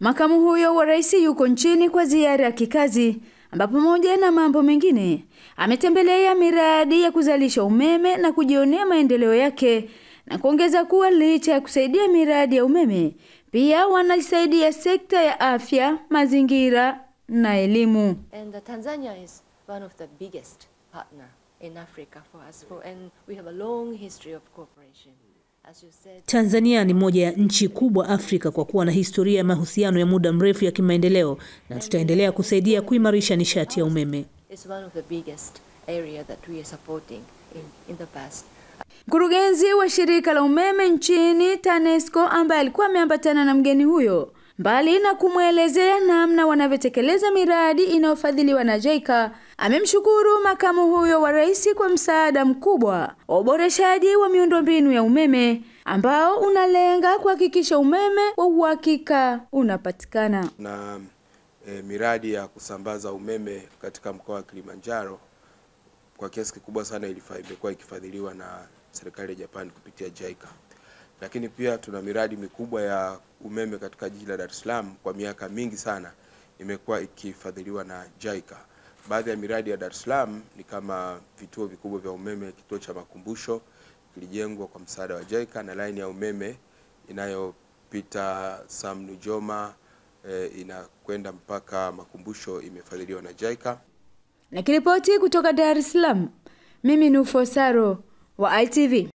Makamu huyo wa rais yuko nchini kwa ziara ya kikazi, ambapo pamoja na mambo mengine ametembelea miradi ya kuzalisha umeme na kujionea maendeleo yake, na kuongeza kuwa licha ya kusaidia miradi ya umeme, pia wanasaidia sekta ya afya, mazingira na elimu. And Tanzania is one of the biggest partner in Africa for us, and we have a long history of cooperation. As you said, Tanzania ni moja ya nchi kubwa Afrika kwa kuwa na historia ya mahusiano ya muda mrefu ya kimaendeleo, na tutaendelea kusaidia kuimarisha nishati ya umeme. It's one of the biggest area that we are supporting in the past. Mkurugenzi wa shirika la umeme nchini TANESCO, ambaye alikuwa ameambatana na mgeni huyo, mbali na kumwelezea namna wanavyotekeleza miradi inayofadhiliwa na JICA, amemshukuru makamu huyo wa rais kwa msaada mkubwa wa uboreshaji wa miundombinu ya umeme ambao unalenga kuhakikisha umeme wa uhakika unapatikana. Na miradi ya kusambaza umeme katika mkoa wa Kilimanjaro kwa kiasi kikubwa sana imekuwa ikifadhiliwa na serikali ya Japan kupitia JICA. Lakini pia tuna miradi mikubwa ya umeme katika jiji la Dar es Salaam kwa miaka mingi sana imekuwa ikifadhiliwa na JICA. Baadhi ya miradi ya Dar es Salaam ni kama vituo vikubwa vya umeme, kituo cha Makumbusho kilijengwa kwa msaada wa JICA, na laini ya umeme inayopita Sam Nujoma inakwenda mpaka Makumbusho imefadhiliwa na JICA. Nikiripoti kutoka Dar es Salaam, mimi ni Ufosaro wa ITV.